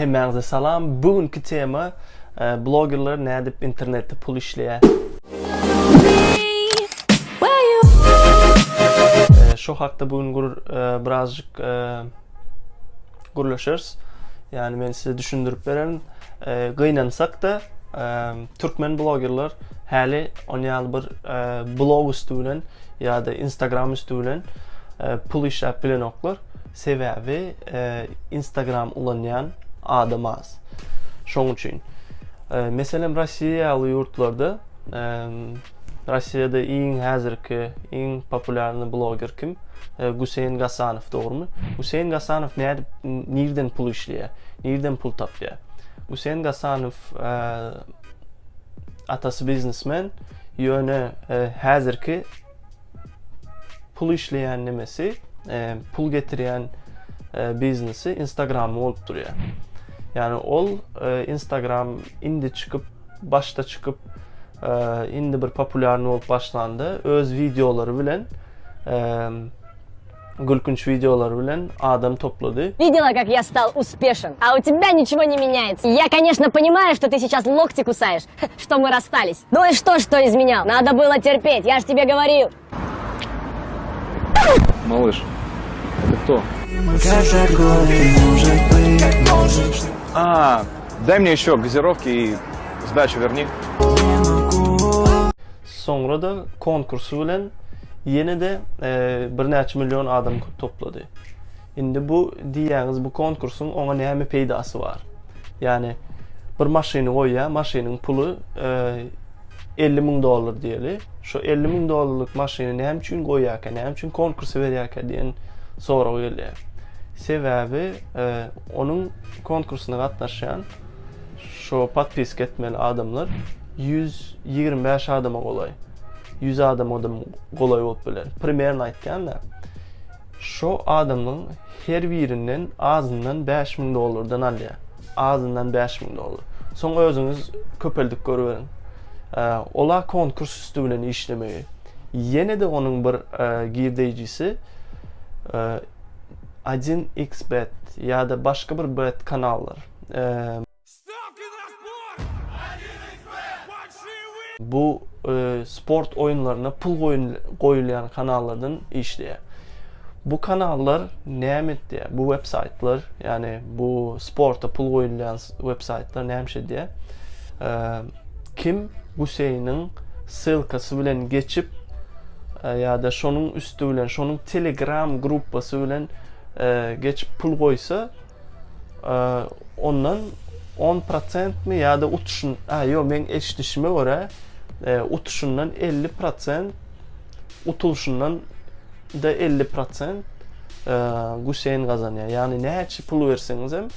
Hemmäňize salam. Bu günki tema blogerler nädip internetde pul işleýär. Şo hakda bu gün gür birazjyk gürleşeris. Ýani men size düşündirip bererin. Gynansak-da türkmen blogerler häli on ýaly bir blog üsti bilen ýa-da Instagram üsti bilen pul işläp bilenoklar. Sebäbi Instagram ulanýan adam az. Şoň üçin. Meselem Rossiýa ýaly ýurtlarda Rossiýada iň häzirki iň populýarny bloger kim? Guseýn Gasanow dogrymy? Guseýn Gasanow nädip nirden pul işleýär? Nirden pul tapýar? Guseýn Gasanow atasy biznesmen, ýöne häzirki pul işleýän nemesi, pul getirýän biznesi Instagram bolup durýar. Ýagny ol Instagram indi çykyp, başda çykyp, indi bir populýarny bolup başlanda öz wideolary bilen gülkünç wideolary bilen adam toplady. Видела, как я стал успешен, а у тебя ничего не меняется. Я, конечно, понимаю, что ты сейчас локти кусаешь, что мы расстались. Ну и что, что изменял? Надо было терпеть, я ж тебе говорил. Малыш, это кто? А, дай мне еще газировки и сдачу верни. Soňra-da konkursy bilen ýene-de birnäçe million adam toplady. Indi bu diýýäňiz bu konkursyň oňa näme peýdasy bar? Ýagny bir maşyny goýýar, maşynyň puly 50 müň dollar diýeli. Şo 50 müň dollarlyk maşyny näme üçin goýýarka, näme üçin konkursa berýärkä diýen sorag gelýär. Sebäbi onuň konkursyna gatnaşýan Şo podpiska etmeli adamlar 125 adama golaý. 100 adama-da golaý bolup biler. Primerno aýtýan-da. Şo adamyň her birinden azyndan 5000 dollardan alýar. Azyndan 5000 dollar. Soň özüňiz köpeldip görüberiň. Ola konkurs üsti bilen işlemegi. Ýene-de onuň bir girdeýjisi 1xbet ýa-da başga bir bet kanallar. Bu sport oýunlaryna pul goýulýan kanallardan işleýär. Bu kanallar näme etýär? Bu web saýtlar, ýagny bu sporta pul goýulýan web saýtlar näme edýär? Kim Guseýniň ssylkasy bilen geçip ýa-da şonuň üsti bilen, şonuň Telegram gruppasy bilen geçip pul goýsa, Ondan on prosentmi ýa-da utuşyn, a ýok meň eşidişime görä utuşyndan 50 prosent, utulyşyndan da 50 prosent Guseýn gazanýar. Ýagny näçe pul berseňizem,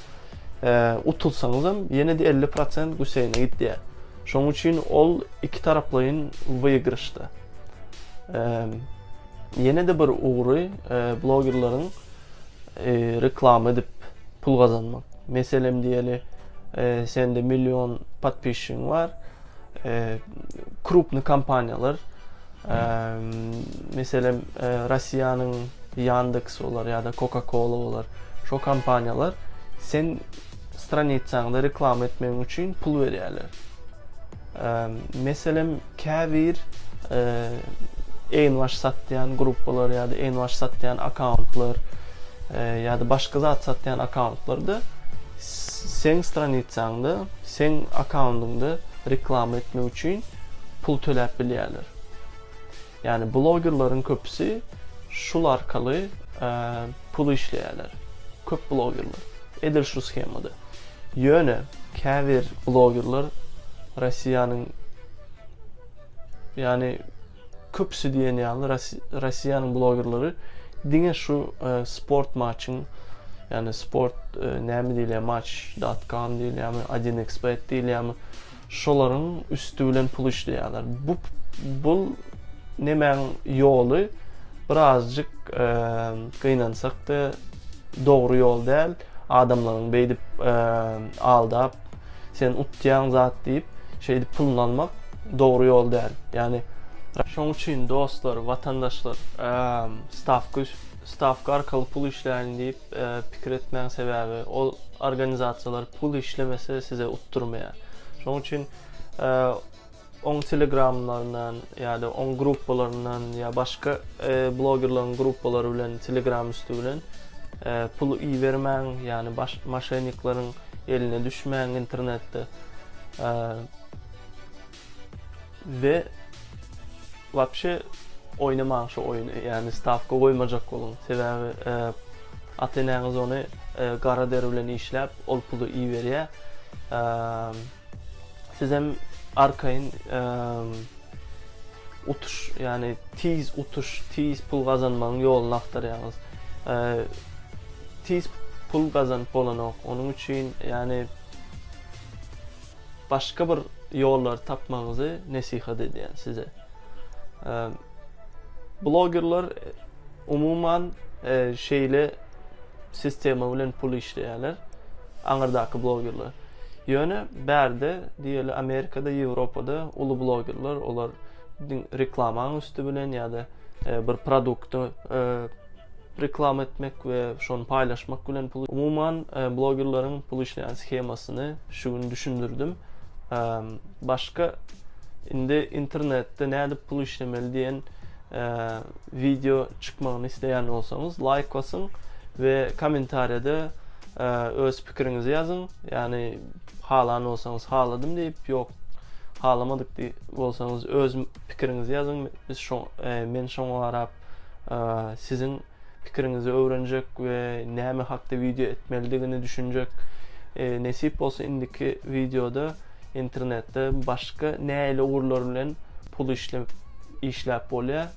utulsaňyzam ýene-de 50 prosent Guseýne gidýär. Şonuň üçin ol iki taraplaýyn wyigryşda. Ýene-de bir ugry blogerleriň reklama edip pul gazanmak. Meselem diýeli, sende million podpisçiň bar. Krupny kompaniýalar, meselem, Rossiýanyň Yandex bolar ýa-da Coca-Cola bolar. Şo kompaniýalar sen stranitsaňda reklama etmegiň üçin pul berýärler. Meselem, Käbir eginbaş satýan gruppalar ýa-da eginbaş satýan akkauntlar ýa-da başga zat satýan akkauntlarda seň stranitsaňda, seň akkaundyňda reklama etmek üçin pul töläp bilýärler. Ýagny blogerleriň köpüsi şul arkaly pul işleýärler. Köp blogerler. Edil şu shemada. Ýöne käbir blogerler Rossiýanyň ýagny köpüsi diýen ýaly Rossiýanyň blogerleri diňe şu e, sport maçyň ýagny sport e, näme diýilýär match.com diýilýärmi 1xbet diýilýärmi şolaryň üsti bilen pul işleýärler. Bu bul nemäň ýoly birazjyk e, gynansak-da dogry ýol däl. Adamlaryň beýdip aldap, sen utýaň zat diýip, şeýdip puluny almak dogry ýol däl. Ýagny şoň üçin dostlar, watandaşlar, stawka. Stawka arkaly pul işläýin diýip pikir etmäň sebäbi ol organizasiýalar pul işlemese size utdurmaýar. Şonuň üçin oň telegramlaryndan ýa-da oň gruppalaryndan ýa başga blogerleriň gruppalary bilen telegram üsti bilen pul ibermäň ýagny baş moşennikleriň eline düşmäň internetde. We wapşe oýnamaň şu oýny, ýagny stawka goýmajak boluň. Sebäbi ata-eneňiz ony gara der bilen işläp, ol puly iberýär. Sizem arkaýyn utuş, ýagny tiz utuş, tiz pul gazanmagyň ýoluny agtarýaňyz. Tiz pul gazanyp bolanok. Onuň üçin, ýagny Başga bir ýollary tapmagyňyzy nesihat edýän size. Blogerler umuman şeýle sistema bilen pul işleýärler. Aňyrdaky blogerler. Ýöne bärde diýeli Amerikada, Ýewropada uly blogerler olar reklamaň üsti bilen ýa-da bir produkty reklama etmek we şony paýlaşmak bilen pul umuman blogerleriň pul işleýän shemasyny şu gün düşündirdim. Başga indi internetde nädip pul işlemeli diýen wideo çykmagyny isleýän bolsaňyz laýk basyň we kommentariýada öz pikiriňizi ýazyň. Ýagny halan bolsaňyz haladym diýip, ýok halamadyk diýip bolsaňyz öz pikiriňizi ýazyň. Biz şo men şoňa garap siziň pikiriňizi öwrenjek we näme hakda wideo etmelidigini düşünjek. Nesip bolsa indiki wideoda internetde başga nähili ugurlar bilen pul işlep işläp bolýar,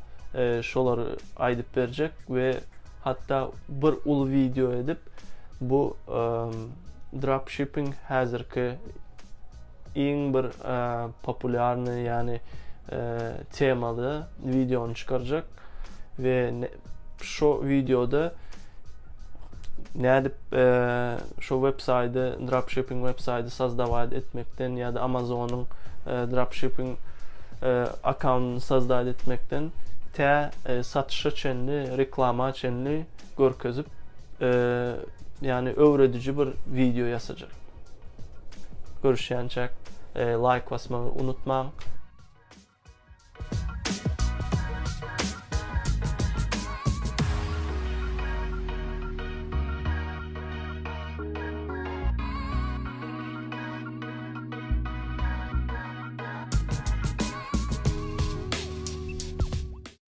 şolary aýdyp berjek we hatda bir uly wideo edip bu dropshipping häzirki iň bir populýarnyý ýagny temada wideony çykarjak we şo wideoda nädip şo web saýdy dropshipping web saýdy sozdawać etmekden ýa-da Amazonyň dropshipping akkauntyny sozdawać etmekden tä satyşa çenli reklama çenli görkezip ýagny öwrediji bir wideo ýasajak. Görüşýänçäk laýk basmagy unutmaň.